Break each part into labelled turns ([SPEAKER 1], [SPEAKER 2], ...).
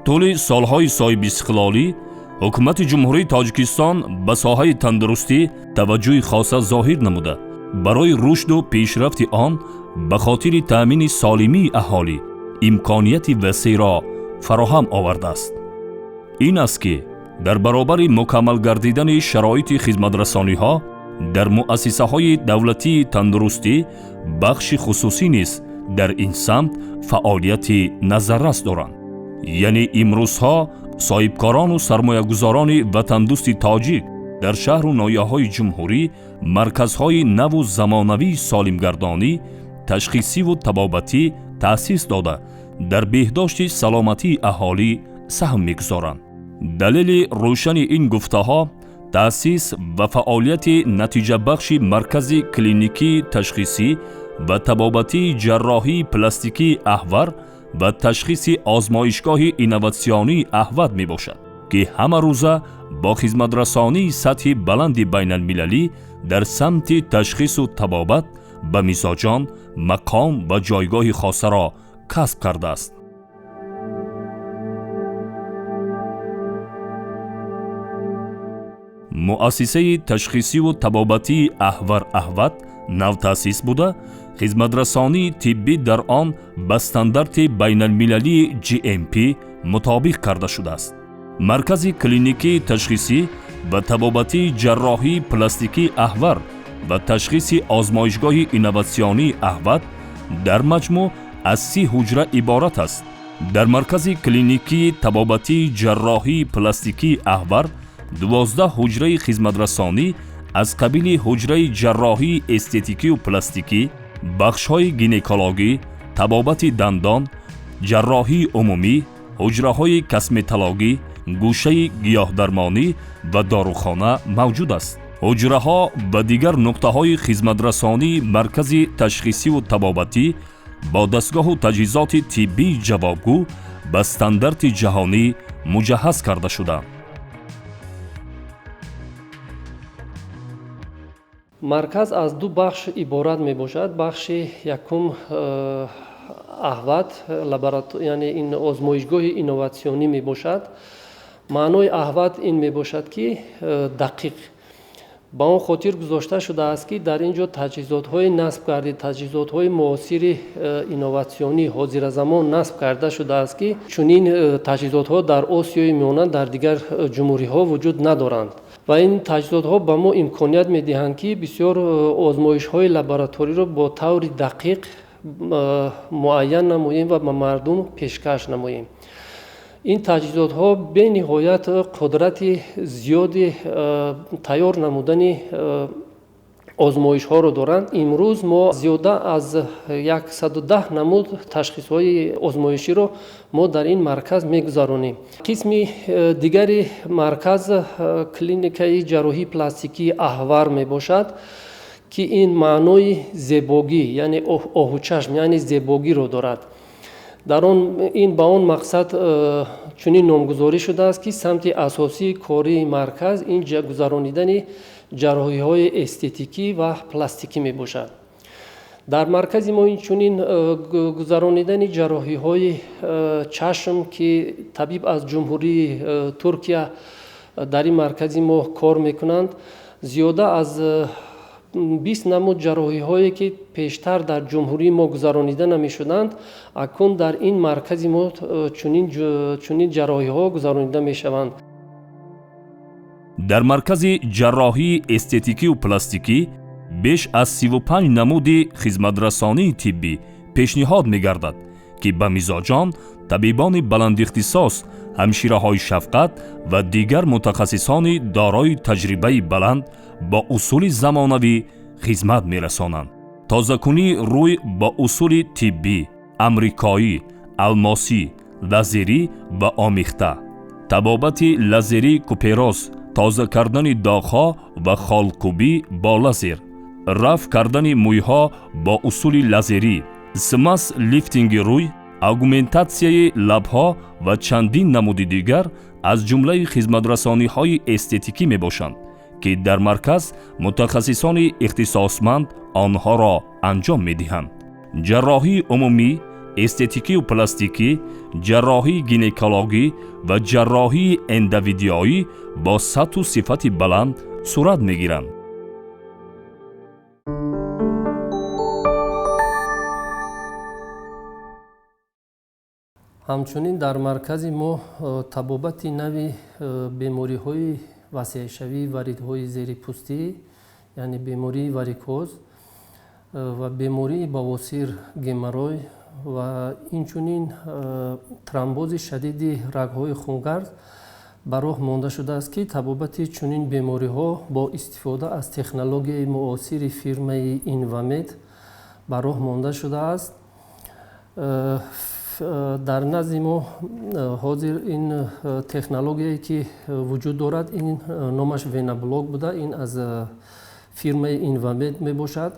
[SPEAKER 1] Тӯли солҳои соҳибистиқлолӣ ҳукумати Ҷумҳурии Тоҷикистон ба соҳаи тандурустӣ таваҷҷӯҳи хоса зоҳир намуда, барои рушду пешрафти он ба хотири таъмини солимии аҳолӣ имконияти васеъро фароҳам овардааст. Ин аст, ки дар баробари мукаммал гардидани шароити хизматрасониҳо дар муассисаҳои давлатии тандурустӣ, бахши хусусӣ низ дар ин самт фаъолияти назаррас доранд. Яъне имрӯзҳо соҳибкорону сармоягузорони ватандӯсти тоҷик дар шаҳру ноҳияҳои ҷумҳурӣ марказҳои наву замонавии солимгардонӣ, ташхисиву табобатӣ таъсис дода, дар беҳдошти саломатии аҳолӣ саҳм мегузоранд. Далели рӯшани ин гуфтаҳо таъсис ва фаъолияти натиҷабахши маркази клиникии ташхисӣ ва табобатии ҷарроҳии пластикии Аҳвар ва ташхиси озмоишгоҳи инноватсионии Аҳват мебошад, ки ҳамарӯза бо хизматрасонии сатҳи баланди байналмилалӣ дар самти ташхису табобат ба мизоҷон мақом ва ҷойгоҳи хосаро касб кардааст. Муассисаи ташхисиву табобатии Аҳвар Аҳват навтаъсис буда, хизматрасонии тиббӣ дар он ба стандарти байналмилалии GMP мутобиқ карда шудааст. Маркази клиникии ташхисӣ ва табобатии ҷарроҳии пластикии Аҳвар ва ташхиси озмоишгоҳи инноватсионии Аҳват дар маҷмӯъ аз 30 ҳуҷра иборат аст. Дар маркази клиникии табобатии ҷарроҳии пластикии Аҳвар 12 ҳуҷраи хизматрасонӣ аз қабили ҳуҷраи ҷарроҳии эстетикию пластикӣ, бахшҳои гинекологӣ, табобати дандон, ҷарроҳии умумӣ, ҳуҷраҳои косметологӣ, гӯшаи гиёҳдармонӣ ва дорухона мавҷуд аст. Ҳуҷраҳо ва дигар нуқтаҳои хизматрасонии маркази ташхисиву табобатӣ бо дастгоҳу таҷҳизоти тиббии ҷавобгӯ ба стандарти ҷаҳонӣ муҷаҳҳаз карда шудаанд.
[SPEAKER 2] Марказ аз ду бахш иборат мебошад. Бахши якум Аҳват, яъне ин озмоишгоҳи инноватсионӣ мебошад. Маънои Аҳват ин мебошад, ки дақиқ. Ба он хотир гузошта шудааст, ки дар ин ҷо таҷҳизотҳои насб карди, таҷҳизотҳои муосири инноватсионӣ ҳозиразамон насб карда шудааст, ки чунин таҷҳизотҳо дар Осиёи Миёна, дар дигар ҷумҳуриҳо вуҷуд надоранд. Ва ин таҷҳизотҳо ба мо имконият медиҳанд, ки бисёр озмоишҳои лабораториро бо таври дақиқ муайян намоем ва ба мардум пешкаш намоем. Ин таҷҳизотҳо бениҳоят қудрати зиёди тайёр намудани озмоишҳоро доранд. Имрӯз мо зиёда аз 110 намуд ташхисҳои озмоиширо мо дар ин марказ мегузаронем. Қисми дигари марказ клиникаи ҷарроҳии пластикии Аҳвар мебошад, ки ин маънои зебогӣ, яъне оҳучашм, яъне зебогиро дорад. Дар он ин ба он мақсад чунин номгузорӣ шудааст, ки самти асосии кории марказ ин гузаронидани ҷарроҳиҳои эстетикӣ ва пластикӣ мебошад. Дар маркази мо инчунин гузаронидани ҷарроҳиҳои чашм, ки табиб аз Ҷумҳурии Туркия дар ин маркази мо кор мекунанд, зиёда аз 20 намуд ҷарроҳиҳое, ки пештар дар ҷумҳурии мо гузаронида намешуданд, акнун дар ин маркази мо чунин ҷарроҳиҳо гузаронида мешаванд.
[SPEAKER 1] Дар маркази ҷарроҳии эстетикию пластикӣ беш аз 35 намуди хизматрасонии тиббӣ пешниҳод мегардад, ки ба мизоҷон табибони баландихтисос, ҳамшираҳои шафқат ва дигар мутахассисони дорои таҷрибаи баланд бо усули замонавӣ хизмат мерасонанд. Тозакунии рӯй бо усули тиббӣ, амрикоӣ, алмосӣ, лазерӣ ва омехта, табобати лазерии купероз, тоза кардани доғҳо ва холкӯбӣ бо лазер, рафъ кардани мӯйҳо бо усули лазерӣ, смас лифтинги рӯй, аугментатсияи лабҳо ва чандин намуди дигар аз ҷумлаи хизматрасониҳои эстетикӣ мебошанд, ки дар марказ мутахассисони ихтисосманд онҳоро анҷом медиҳанд. Ҷарроҳии умумӣ, Эстетикию пластикӣ, ҷарроҳии гинекологӣ ва ҷарроҳии эндовидиоӣ бо сатҳу сифати баланд сурат мегиранд.
[SPEAKER 2] Ҳамчунин дар маркази мо табобати нави бемориҳои васеъшавии варидҳои зерипӯстӣ, яъне бемории варикоз ва бемории бавосир, геморрой ва инчунин тромбози шадиди рагҳои хунгард ба роҳ монда шудааст, ки табобати чунин бемориҳо бо истифода аз технологияи муосири фирмаи Инвамед ба роҳ монда шудааст. Дар назди мо ҳозир ин технологияе ки вуҷуд дорад, ин номаш венаблок буда, ин аз фирмаи Инвамед мебошад,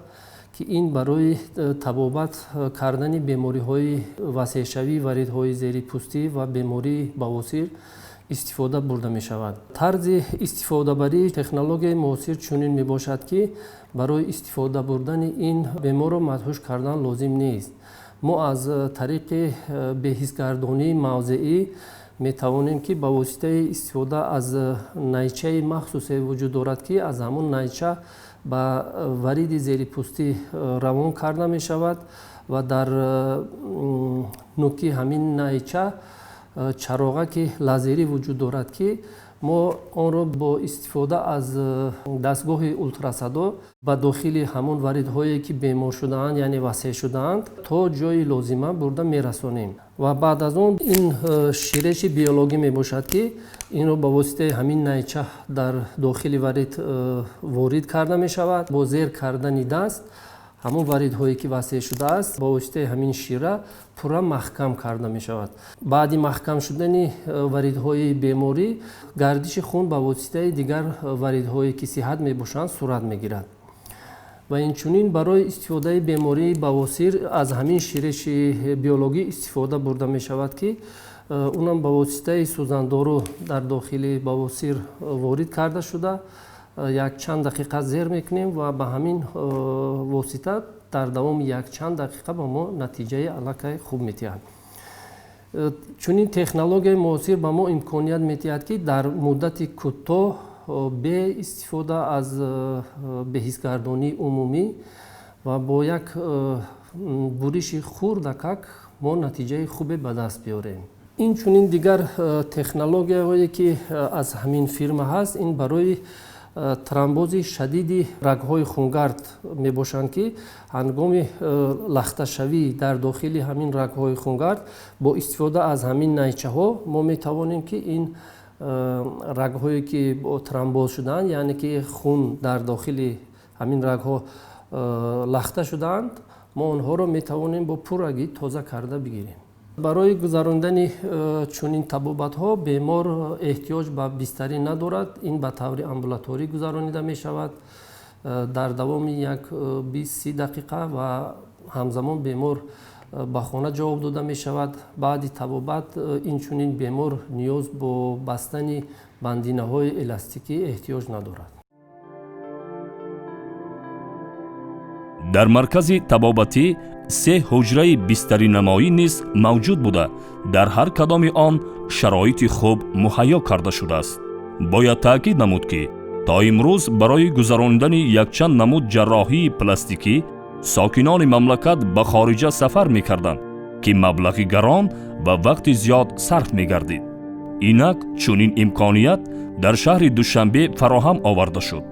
[SPEAKER 2] ки ин барои табобат кардани бемориҳои васеъшавии варидҳои зерипӯстӣ ва бемории бавосир истифода бурда мешавад. Тарзи истифодабарии технологияи муосир чунин мебошад, ки барои истифода бурдани ин беморро мадҳуш кардан лозим нест. Мо аз тариқи беҳисгардонии мавзеӣ метавонем, ки ба воситаи истифода аз найчаи махсусе вуҷуд дорад, ки аз ҳамон найча ба вариди зерипӯстӣ равон карда мешавад ва дар нуки ҳамин найча чароғаки лазерӣ вуҷуд дорад, ки мо онро бо истифода аз дастгоҳи ултрасадо ба дохили ҳамон варидҳое ки бемор шудаанд, яъне васеъ шудаанд, то ҷои лозима бурда мерасонем. Ва баъд аз он ин ширеши биологӣ мебошад, ки инро ба воситаи ҳамин найча дар дохили варид ворид карда мешавад. Бо зер кардани даст ҳамон варидҳое ки васеъ шудааст ба воситаи ҳамин шира пурра маҳкам карда мешавад. Баъди маҳкам шудани варидҳои беморӣ гардиши хун ба воситаи дигар варидҳое ки сиҳат мебошанд сурат мегирад. Ва инчунин барои истифодаи бемории бавосир аз ҳамин ширеши биологӣ истифода бурда мешавад, ки унам ба воситаи сӯзандору дар дохили бавосир ворид карда шуда, якчанд дақиқа зер мекунем ва ба ҳамин восита дар давоми якчанд дақиқа ба мо натиҷаи аллакай хуб медиҳад. Чунин технологияи муосир ба мо имконият медиҳад, ки дар муддати кӯтоҳ бе истифода аз беҳисгардонии умумӣ ва бо як буриши хурдакак мо натиҷаи хубе ба даст биёрем. Инчунин дигар технологияҳое ки аз ҳамин фирма ҳаст, ин барои тромбози шадиди рагҳои хунгард мебошанд, ки ҳангоми лахташавӣ дар дохили ҳамин рагҳои хунгард бо истифода аз ҳамин найчаҳо мо метавонем, ки ин рагҳое ки бо тромбоз шудаанд, яъне ки хун дар дохили ҳамин рагҳо лахта шудаанд, мо онҳоро метавонем бо пуррагӣ тоза карда бигирем. Барои гузарондани чунин табобатҳо бемор эҳтиёҷ ба бистарӣ надорад. Ин ба таври амбулаторӣ гузаронида мешавад дар давоми як 20-30 дақиқа ва ҳамзамон бемор ба хона ҷавоб дода мешавад. Баъди табобат инчунин бемор ниёз бо бастани бандинаҳои эластикӣ эҳтиёҷ надорад.
[SPEAKER 1] Дар маркази табобатӣ се ҳуҷраи бистаринамоӣ низ мавҷуд буда, дар ҳар кадоми он шароити хуб муҳайё карда шудааст. Бояд таъкид намуд, ки то имрӯз барои гузаронидани якчанд намуд ҷарроҳии пластикӣ сокинони мамлакат ба хориҷа сафар мекарданд, ки маблағи гарон ва вақти зиёд сарф мегардид. Инак чунин имконият дар шаҳри Душанбе фароҳам оварда шуд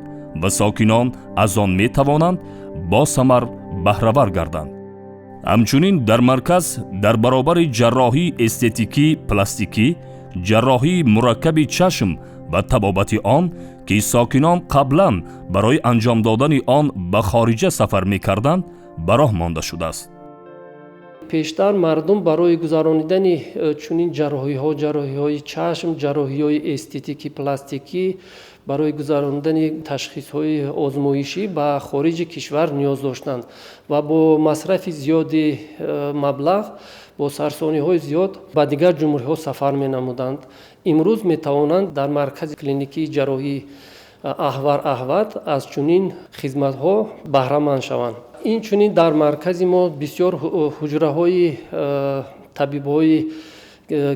[SPEAKER 1] ва сокинон аз он метавонанд босамар баҳравар гарданд. Ҳамчунин дар марказ дар баробари ҷарроҳии эстетикӣ пластикӣ, ҷарроҳии мураккаби чашм ва табобати он, ки сокинон қаблан барои анҷом додани он ба хориҷа сафар мекарданд, ба роҳ монда шудааст.
[SPEAKER 2] Пештар мардум барои гузаронидани чунин ҷарроҳиҳо, ҷарроҳиҳои чашм, ҷарроҳиҳои эстетикӣ пластикӣ, барои гузаронидани ташхисҳои озмоишӣ ба хориҷи кишвар ниёз доштанд ва бо масрафи зиёди маблағ, бо сарсониҳои зиёд ба дигар ҷумҳуриҳо сафар менамуданд. Имрӯз метавонанд дар маркази клиникии ҷарроҳии Аҳвар Аҳват аз чунин хизматҳо баҳраманд шаванд. Инчунин дар маркази мо бисёр ҳуҷраҳои табибҳои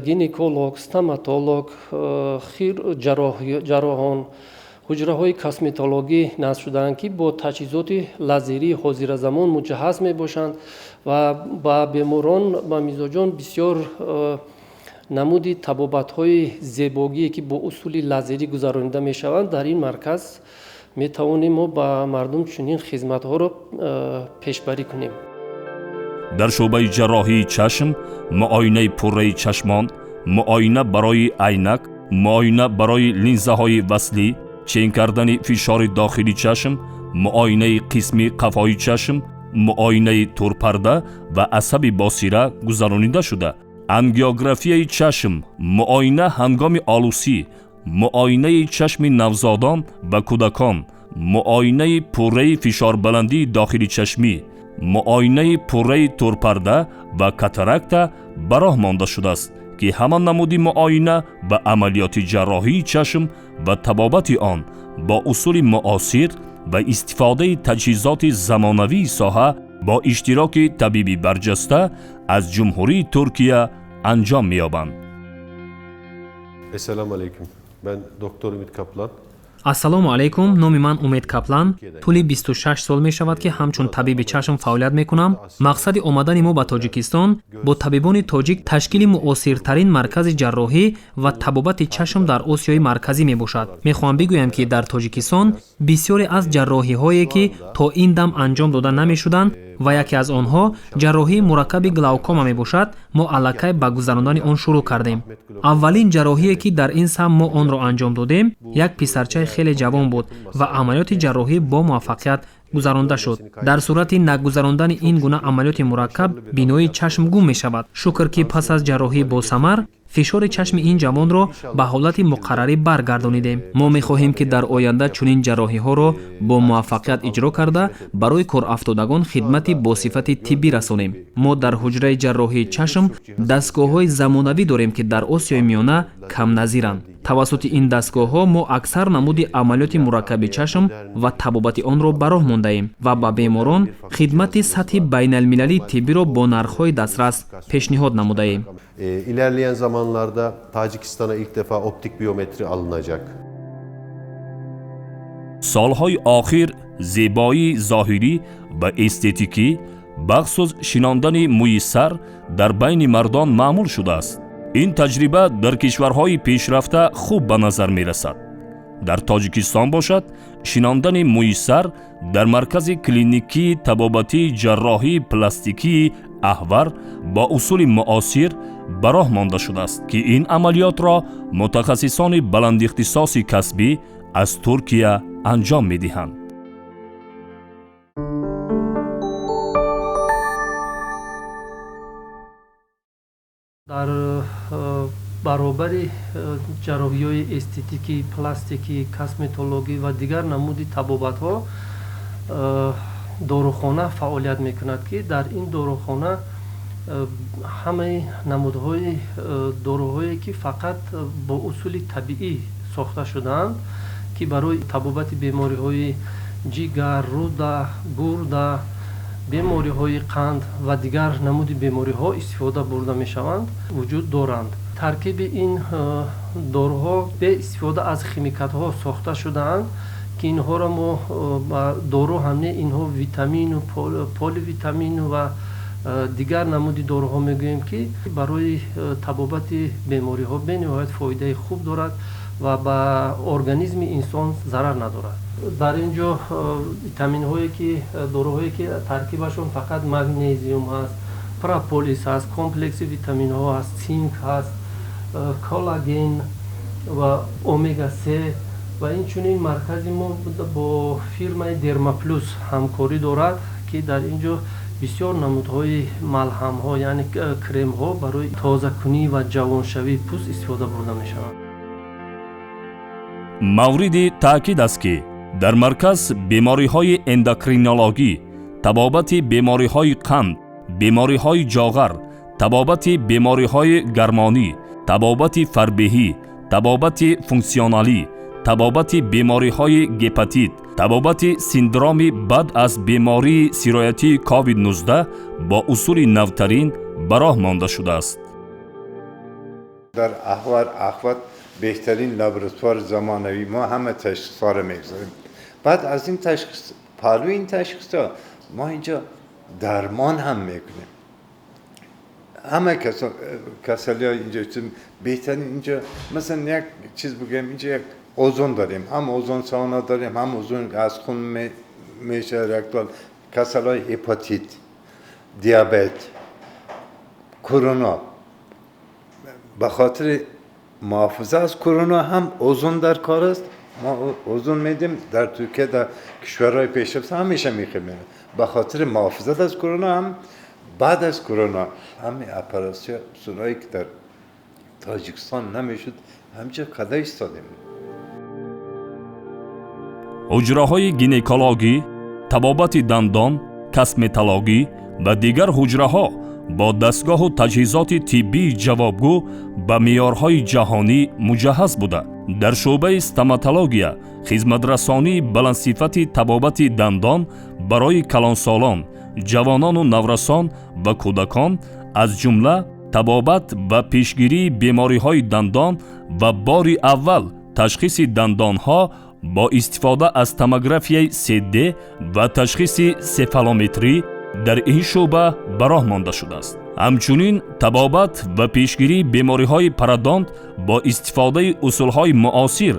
[SPEAKER 2] гинеколог, стоматолог, ҷарроҳон, ҳуҷраҳои косметологӣ насб шудаанд, ки бо таҷҳизоти лазерии ҳозиразамон муҷаҳҳаз мебошанд ва ба беморон, ба мизоҷон бисёр намуди табобатҳои зебогие, ки бо усули лазерӣ гузаронида мешаванд, дар ин марказ метавонем мо ба мардум чунин хизматҳоро пешбарӣ кунем.
[SPEAKER 1] Дар шӯъбаи ҷарроҳии чашм муоинаи пурраи чашмон, муоина барои айнак, муоина барои линзаҳои васлӣ, чен кардани фишори дохили чашм, муоинаи қисми қафои чашм, муоинаи турпарда ва асаби босира гузаронида шуда, ангиографияи чашм, муоина ҳангоми олусӣ, муоинаи чашми навзодон ва кӯдакон, муоинаи пурраи фишорбаландии дохили чашмӣ, муоинаи пурраи турпарда ва катаракта ба роҳ монда шудааст, ки ҳама намуди муоина ва амалиёти ҷарроҳии чашм ва табобати он бо усули муосир ва истифодаи таҷҳизоти замонавии соҳа бо иштироки табиби барҷаста аз Ҷумҳурии Туркия анҷом меёбанд.
[SPEAKER 3] Esselamu aleyküm. Ben Doktor Ümit Kaplan.
[SPEAKER 4] Ассалому алайкум, номи ман Умед Каплан. Тӯли 26 сол мешавад, ки ҳамчун табиби чашм фаъолият мекунам. Мақсади омадани мо ба Тоҷикистон бо табибони тоҷик ташкили муосиртарин маркази ҷарроҳӣ ва табобати чашм дар Осиёи Марказӣ мебошад. Мехоҳам бигӯям, ки дар Тоҷикистон бисёре аз ҷарроҳиҳое, ки то ин дам анҷом дода намешуданд ва яке аз онҳо ҷарроҳии мураккаби глаукома мебошад, мо аллакай ба гузарондани он шурӯъ кардем. Аввалин ҷарроҳие, ки дар ин самт мо онро анҷом додем, як писарчаи хеле ҷавон буд ва амалиёти ҷарроҳӣ бо муваффақият гузаронда шуд. Дар сурати нагузарондани ин гуна амалиёти мураккаб бинои чашм гум мешавад. Шукр, ки пас аз ҷарроҳии босамар фишори чашми ин ҷавонро ба ҳолати муқаррарӣ баргардонидем. Мо мехоҳем, ки дар оянда чунин ҷарроҳиҳоро бо муваффақият иҷро карда, барои корафтодагон хидмати босифати тиббӣ расонем. Мо дар ҳуҷраи ҷарроҳии чашм дастгоҳҳои замонавӣ дорем, ки дар Осиёи Миёна камназиранд. Тавассути ин дастгоҳҳо мо аксар намуди амалиёти мураккаби чашм ва табобати онро ба роҳ мондаем ва ба беморон хидмати сатҳи байналмилалии тиббиро бо нархҳои дастрас пешниҳод намудаем.
[SPEAKER 3] İlerleyen zamanlarda Tacikistan'a ilk defa optik biyometri alınacak.
[SPEAKER 1] Солҳои охир зебоии зоҳирӣ ва эстетикӣ, бахусус шинондани мӯи сар дар байни мардон маъмул шудааст. Ин таҷриба дар кишварҳои пешрафта хуб ба назар мерасад. Дар Тоҷикистон бошад, шинондани мӯи сар дар маркази клиникии табобатии ҷарроҳии пластикии Аҳвар бо усули муосир ба роҳ монда шудааст, ки ин амалиётро мутахассисони баландихтисоси касбӣ аз Туркия анҷом медиҳанд.
[SPEAKER 2] Дар баробари ҷарроҳиҳои эстетикӣ, пластикӣ, косметологӣ ва дигар намуди табобатҳо дорухона фаъолият мекунад, ки дар ин дорухона ҳамаи намудҳои доруҳое, ки фақат бо усули табиӣ сохта шудаанд, ки барои табобати бемориҳои ҷигар, рӯда, гурда, бемориҳои қанд ва дигар намуди бемориҳо истифода бурда мешаванд, вуҷуд доранд. Таркиби ин доруҳо бе истифода аз химикатҳо сохта шудаанд, ки инҳоро мо ба дору ҳам не, инҳо витамину поливитамину ва дигар намуди доруҳо мегӯем, ки барои табобати бемориҳо бениҳоят фоидаи хуб дорад ва ба организми инсон зарар надорад. Дар ин ҷо витаминҳое ки, доруҳое ки таркибашон фақат магнезиум ҳаст, прополис ҳаст, комплекси витаминҳо ҳаст, цинк ҳаст, коллаген ва омега се. Ва инчунин маркази мо бо фирмаи Дермаплюс ҳамкорӣ дорад, ки дар ин ҷо бисёр намудҳои малҳамҳо, яъне кремҳо барои тозакунӣ ва ҷавоншавии пӯст истифода бурда мешаванд.
[SPEAKER 1] Мавриди таъкид аст, ки дар марказ бемориҳои эндокринологӣ, табобати бемориҳои қанд, бемориҳои ҷоғар, табобати бемориҳои гармонӣ, табобати фарбеҳӣ, табобати функсионалӣ, Табобати бемориҳои гепатит, табобати синдроми баъд аз бемории сироятии COVID-19 бо усули навтарин ба роҳ монда шудааст.
[SPEAKER 5] Дар Аҳвар Ахват беҳтарин лабораторияи замонавӣ мо ҳама ташхисҳоро мегузорем. Баъд аз ин ташхис, паҳлӯи ин ташхисҳо мо инҷо дармон ҳам мекунем. Ҳама касалиҳо инҷо беҳтарин инҷо, масалан, як чиз бигӯям, инҷо як озон дорем, ҳам озон сауна дорем, ҳам озон аз хун мешавад ректал, касалиҳои гепатит, диабет, корона. Ба хотири муҳофиза аз корона ҳам озон дар кор аст. Мо озон медиҳем. Дар Туркия, дар кишварҳои пешрафта ҳамеша мехӯрем ба хотири муҳофизат аз корона, ҳам баъд аз корона. Ҳамин оператсияҳое ки дар Тоҷикистон намешуд, ҳамҷо карда истодем.
[SPEAKER 1] Ҳуҷраҳои гинекологӣ, табобати дандон, косметологӣ ва дигар ҳуҷраҳо бо дастгоҳу таҷҳизоти тиббии ҷавобгӯ ба меъёрҳои ҷаҳонӣ муҷаҳҳаз буда, дар шӯъбаи стоматология хизматрасонии баландсифати табобати дандон барои калонсолон, ҷавонону наврасон ва кӯдакон, аз ҷумла табобат ва пешгирии бемориҳои дандон ва бори аввал ташхиси дандонҳо бо истифода аз томографияи 3D ва ташхиси сефалометрӣ дар ин шӯъба ба роҳ монда шудааст. Ҳамчунин табобат ва пешгирии бемориҳои пародонт бо истифодаи усулҳои муосир,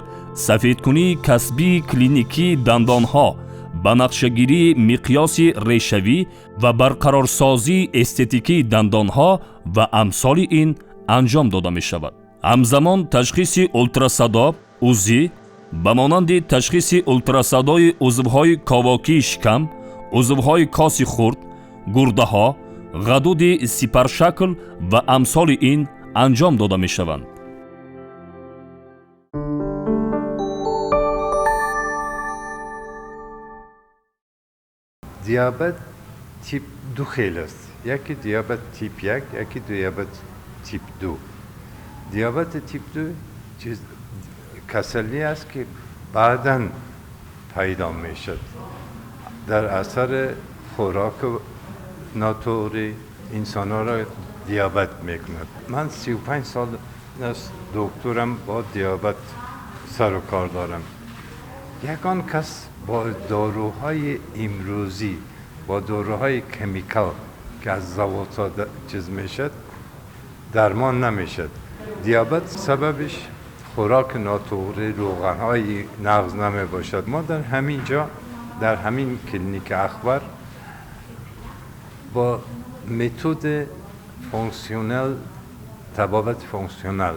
[SPEAKER 1] сафедкунии касбии клиникии дандонҳо, ба нақшагирии миқёси решавӣ ва барқарорсозии эстетикии дандонҳо ва амсоли ин анҷом дода мешавад. Ҳамзамон ташхиси ултрасадо, УЗИ, ба монанди ташхиси ултрасадои узвҳои ковокии шикам, узвҳои коси хурд, гурдаҳо, ғадуди сипаршакл ва амсоли ин анҷом дода мешаванд.
[SPEAKER 5] Диабет тип 2 хел аст. Яке диабет тип 1, яке диабет тип 2. Диабети тип 2 чиз касалӣ аст, ки баъдан пайдо мешавад. Дар асари хӯроки нотуғрӣ инсонҳоро диабет мекунад. Ман 35 сол аст докторам, бо диабет сару кор дорам. Ягон кас бо доруҳои имрӯзӣ, бо доруҳои chemical, ки аз заводҳо чиз мешавад, дармон намешавад. Диабет сабабиш хӯроки нотуғрӣ, равғанҳои нағз намебошад. Мо дар ҳамин ҷо, дар ҳамин клиники Ахбар бо методи functional, табобати functional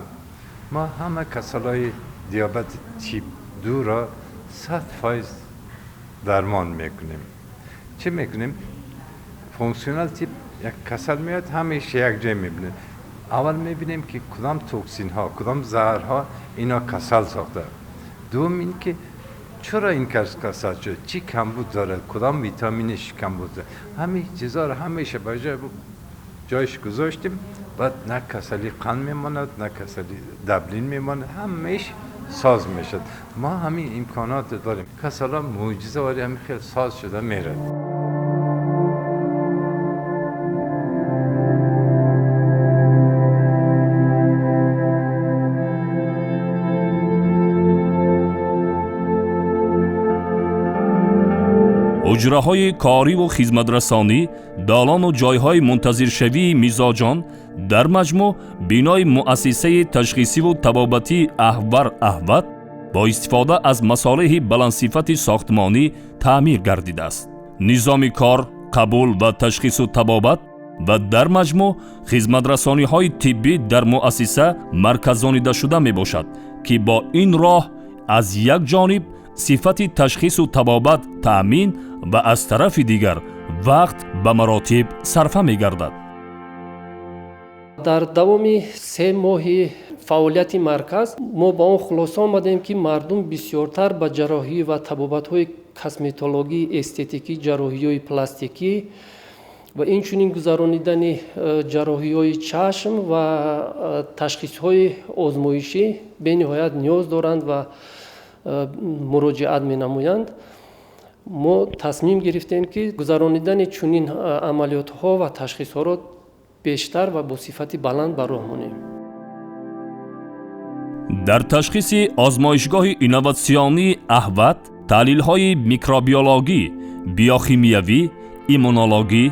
[SPEAKER 5] мо ҳама касалҳои диабети тип 2 ро 100% дармон мекунем. Чӣ мекунем? Functional тип як касал меояд, ҳамеша як ҷой мебинем. Аввал мебинем, ки кудом токсинҳо, кудом заҳрҳо ино касал сохта. Дуввум ин ки чаро ин кас касал шуд, чӣ камбуд дорад, кудом витаминиш камбуд дорад. Ҳамин чизҳоро ҳамеша ба ҷойш гузоштем, баъд на касали қанд мемонад, на касали давление мемонад, ҳамааш соз мешавад. Мо ҳамин имконот дорем. Касалҳо мӯъҷизавори ҳамин хел соз шуда меравад.
[SPEAKER 1] Ҳуҷраҳои кориву хизматрасонӣ, долону ҷойҳои мунтазиршавии мизоҷон, дар маҷмӯъ бинои муассисаи ташхисиву табобатии Аҳвар Аҳват бо истифода аз масолеҳи баландсифати сохтмонӣ таъмир гардидааст. Низоми кор, қабул ва ташхису табобат ва дар маҷмӯъ хизматрасониҳои тиббӣ дар муассиса марказонидашуда мебошад, ки бо ин роҳ аз як ҷониб сифати ташхису табобат таъмин ва аз тарафи дигар вақт ба маротиб сарфа мегардад.
[SPEAKER 2] Дар давоми 3 моҳи фаъолияти марказ мо ба он хулоса омадем, ки мардум бисёртар ба ҷарроҳӣ ва табобатҳои косметологӣ, эстетикӣ, ҷарроҳиҳои пластикӣ ва инчунин гузаронидани ҷарроҳиҳои чашм ва ташхисҳои озмоишӣ бениҳоят ниёз доранд ва муроҷиат менамоянд. Мо тасмим гирифтем, ки гузаронидани чунин амалиётҳо ва ташхисҳоро бештар ва бо сифати баланд ба роҳ монем.
[SPEAKER 1] Дар ташхиси озмоишгоҳи инноватсионии Аҳват таҳлилҳои микробиологӣ, биохимиявӣ, иммунологӣ,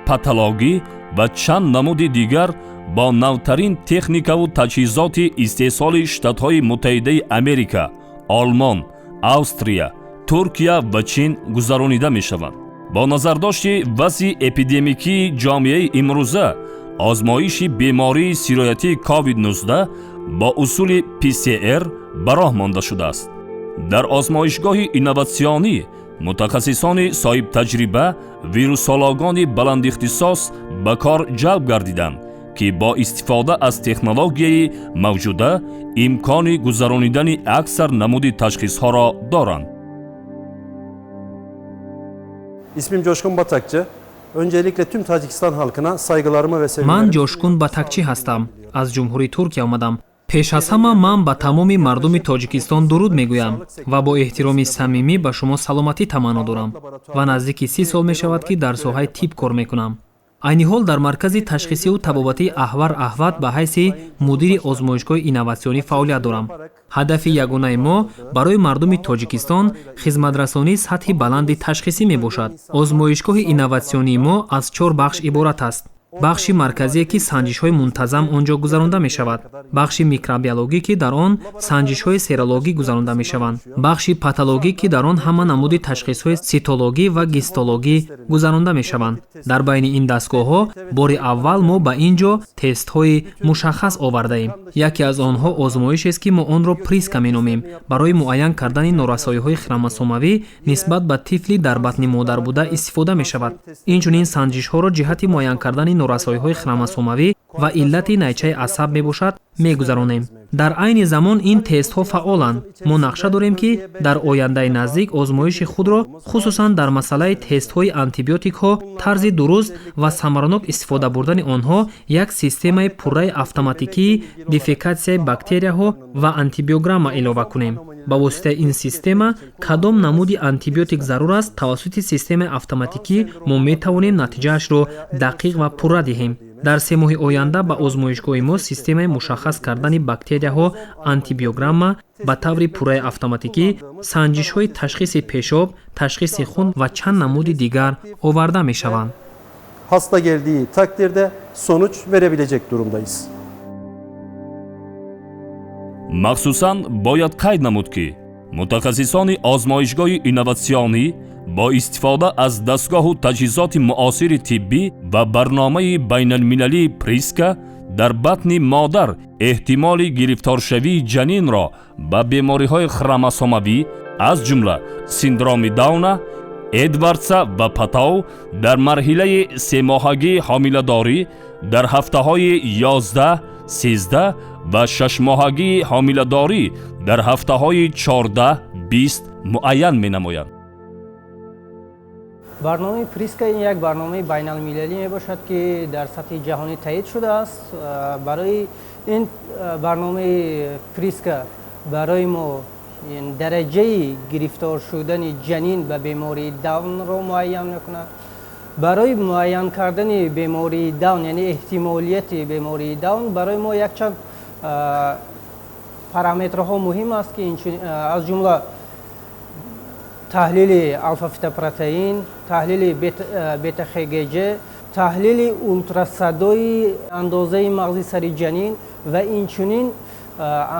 [SPEAKER 1] патологӣ ва чанд намуди дигар бо навтарин техникаву таҷҳизоти истеҳсоли Штатҳои Муттаҳидаи Америка, Олмон, Австрия, Туркия ва Чин гузаронида мешаванд. Бо назардошти вазъи эпидемикии ҷомеаи имрӯза, озмоиши бемории сироятии COVID-19 бо усули ПСР ба роҳ монда шудааст. Дар озмоишгоҳи инноватсионӣ мутахассисони соҳибтаҷриба, вирусологони баландихтисос ба кор ҷалб гардиданд, ки бо истифода аз технологияи мавҷуда имкони гузаронидани аксар намуди ташхисҳоро доранд.
[SPEAKER 6] İsmim Coşkun Batakçı. Öncelikle tüm Tacikistan halkına saygılarımı ve sevgilerimi...
[SPEAKER 4] Ман Ҷошкун Батакчӣ ҳастам, аз Ҷумҳурии Туркия омадам. Пеш аз ҳама ман ба тамоми мардуми Тоҷикистон дуруд мегӯям ва бо эҳтироми самимӣ ба шумо саломатӣ таманно дорам ва наздики 30 сол мешавад, ки дар соҳаи тиб кор мекунам. Айни ҳол дар маркази ташхисиву табобатии Аҳвар Аҳват ба ҳайси мудири озмоишгоҳи инноватсионӣ фаъолият дорам. Ҳадафи ягонаи мо барои мардуми Тоҷикистон хизматрасонии сатҳи баланди ташхисӣ мебошад. Озмоишгоҳи инноватсионии мо аз чор бахш иборат аст: бахши марказие, ки санҷишҳои мунтазам он ҷо гузаронда мешавад, бахши микробиологӣ, ки дар он санҷишҳои серологӣ гузаронда мешаванд, бахши патологӣ, ки дар он ҳама намуди ташхисҳои ситологӣ ва гистологӣ гузаронда мешаванд. Дар байни ин дастгоҳҳо бори аввал мо ба ин ҷо тестҳои мушаххас овардаем. Яке аз онҳо озмоишест, ки мо онро Приска меномем. Барои муайян кардани норасоиҳои хромосомавӣ нисбат ба тифли дар батни модар буда истифода мешавад. Инчунин санҷишҳоро ҷиҳати муайян кардани норасоиҳои хромосомавӣ ва иллати найчаи асаб мебошад мегузаронем. Дар айни замон ин тестҳо фаъоланд. Мо нақша дорем, ки дар ояндаи наздик озмоиши худро, хусусан дар масъалаи тестҳои антибиотикҳо, тарзи дуруст ва самаранок истифода бурдани онҳо, як системаи пурраи автоматикии дефекатсияи бактерияҳо ва антибиограмма илова кунем. Ба воситаи ин система кадом намуди антибиотик зарур аст, тавассути системаи автоматикӣ мо метавонем натиҷаашро дақиқ ва пурра диҳем. Дар 3 моҳи оянда ба озмоишгоҳи мо системаи мушаххас кардани бактерияҳо, антибиограмма ба таври пурраи автоматикӣ, санҷишҳои ташхиси пешоб, ташхиси хун ва чанд намуди дигар оварда мешаванд.
[SPEAKER 6] Hasta geldiği takdirde sonuç verebilecek durumdayız.
[SPEAKER 1] Махсусан бояд қайд намуд, ки мутахассисони озмоишгоҳи инноватсионӣ бо истифода аз дастгоҳу таҷҳизоти муосири тиббӣ ва барномаи байналмилалии Приска дар батни модар эҳтимоли гирифторшавии ҷанинро ба бемориҳои хромосомавӣ, аз ҷумла синдроми Дауна, Эдвардса ва Патау дар марҳилаи семоҳагии ҳомиладорӣ дар ҳафтаҳои 11, 13 ва шашмоҳагии ҳомиладорӣ дар ҳафтаҳои 14, 20 муайян менамоянд.
[SPEAKER 7] Барномаи Приска ин як барномаи байналмилалӣ мебошад, ки дар сатҳи ҷаҳонӣ таъид шудааст. Барои ин барномаи Приска барои мо дараҷаи гирифтор шудани ҷанин ба бемории Даунро муайян мекунад. Барои муайян кардани бемории Даун, яъне эҳтимолияти бемории Даун, барои мо якчанд параметрҳо муҳим аст, ки аз ҷумла таҳлили алфафитопротеин, таҳлили бета-ХГЖ, таҳлили ултрасадои андозаи мағзи сари ҷанин ва инчунин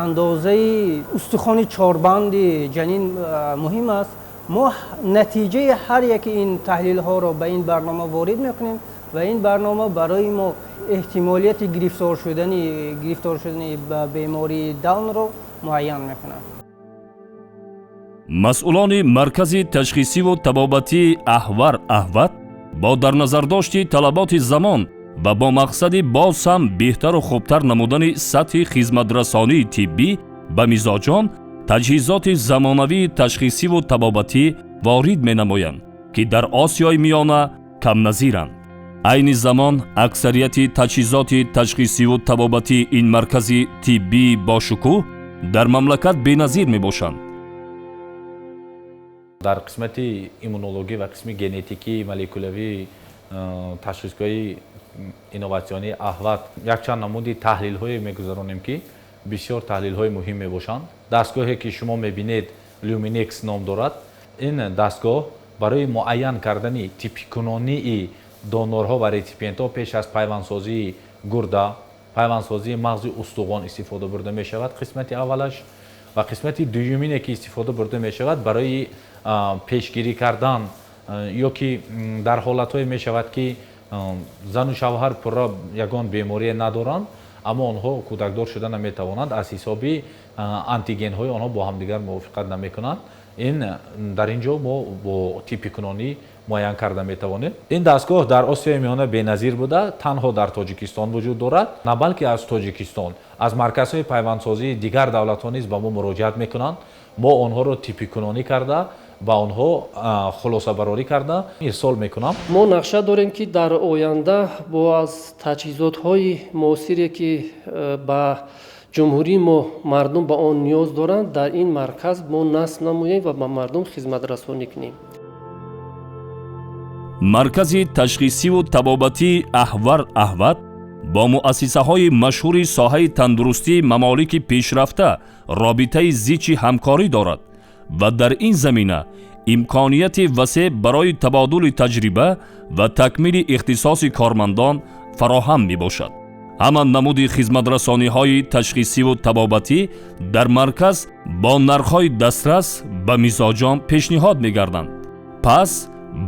[SPEAKER 7] андозаи устухони чорбанди ҷанин муҳим аст. Мо натиҷаи ҳар яки ин таҳлилҳоро ба ин барнома ворид мекунем ва ин барнома барои мо эҳтимолияти гирифтор шудани ба бемории Даунро муайян мекунад.
[SPEAKER 1] Масъулони маркази ташхисиву табобатии Аҳвар Аҳват бо дарназардошти талаботи замон ва бо мақсади боз ҳам беҳтару хубтар намудани сатҳи хизматрасонии тиббӣ ба мизоҷон таҷҳизоти замонавии ташхисиву табобатӣ ворид менамоянд, ки дар Осиёи Миёна камназиранд. Айни замон аксарияти таҷҳизоти ташхисиву табобатии ин маркази тиббии бошукӯҳ дар мамлакат беназир мебошанд.
[SPEAKER 8] Дар қисмати иммунологӣ ва қисми генетикӣ, молекулавӣ ташхисгоҳи инноватсионии Аҳват якчанд намуди таҳлилҳое мегузаронем, ки бисёр таҳлилҳои муҳим мебошанд. Дастгоҳе, ки шумо мебинед, Люминекс ном дорад. Ин дастгоҳ барои муайян кардани типикунонии донорҳо ва реципиентҳо пеш аз пайвандсозии гурда, пайвандсозии мағзи устухон истифода бурда мешавад, қисмати аввалаш, ва қисмати дуюмине, ки истифода бурда мешавад, барои пешгирӣ кардан ё ки дар ҳолатҳое мешавад, ки зану шавҳар пурра ягон беморие надоранд, аммо онҳо кӯдакдор шуда наметавонанд, аз ҳисоби антигенҳои онҳо бо ҳамдигар мувофиқат намекунанд. Ин дар ин ҷо мо бо типикунонӣ муайян карда метавонем. Ин дастгоҳ дар Осиёи Миёна беназир буда, танҳо дар Тоҷикистон вуҷуд дорад. На балки аз Тоҷикистон, аз марказҳои пайвандсозии дигар давлатҳо низ ба мо муроҷиат мекунанд. Мо онҳоро типикунонӣ карда, ба онҳо хулосабарорӣ карда ирсол мекунам.
[SPEAKER 2] Мо нақша дорем, ки дар оянда бо аз таҷҳизотҳои муосире, ки ба ҷумҳурии мо мардум ба он ниёз доранд, дар ин марказ мо насб намоем ва ба мардум хизматрасонӣ кунем.
[SPEAKER 1] Маркази ташхисиву табобатии Аҳвар Аҳват бо муассисаҳои машҳури соҳаи тандурустии мамолики пешрафта робитаи зичи ҳамкорӣ дорад ва дар ин замина имконияти васеъ барои табодули таҷриба ва такмили ихтисоси кормандон фароҳам мебошад. Ҳама намуди хизматрасониҳои ташхисиву табобатӣ дар марказ бо нархҳои дастрас ба мизоҷон пешниҳод мегарданд. Пас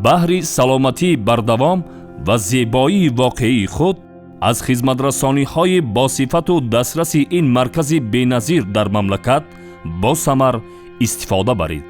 [SPEAKER 1] баҳри саломатии бардавом ва зебоии воқеии худ аз хизматрасониҳои босифату дастраси ин маркази беназир дар мамлакат босамар истифода баред.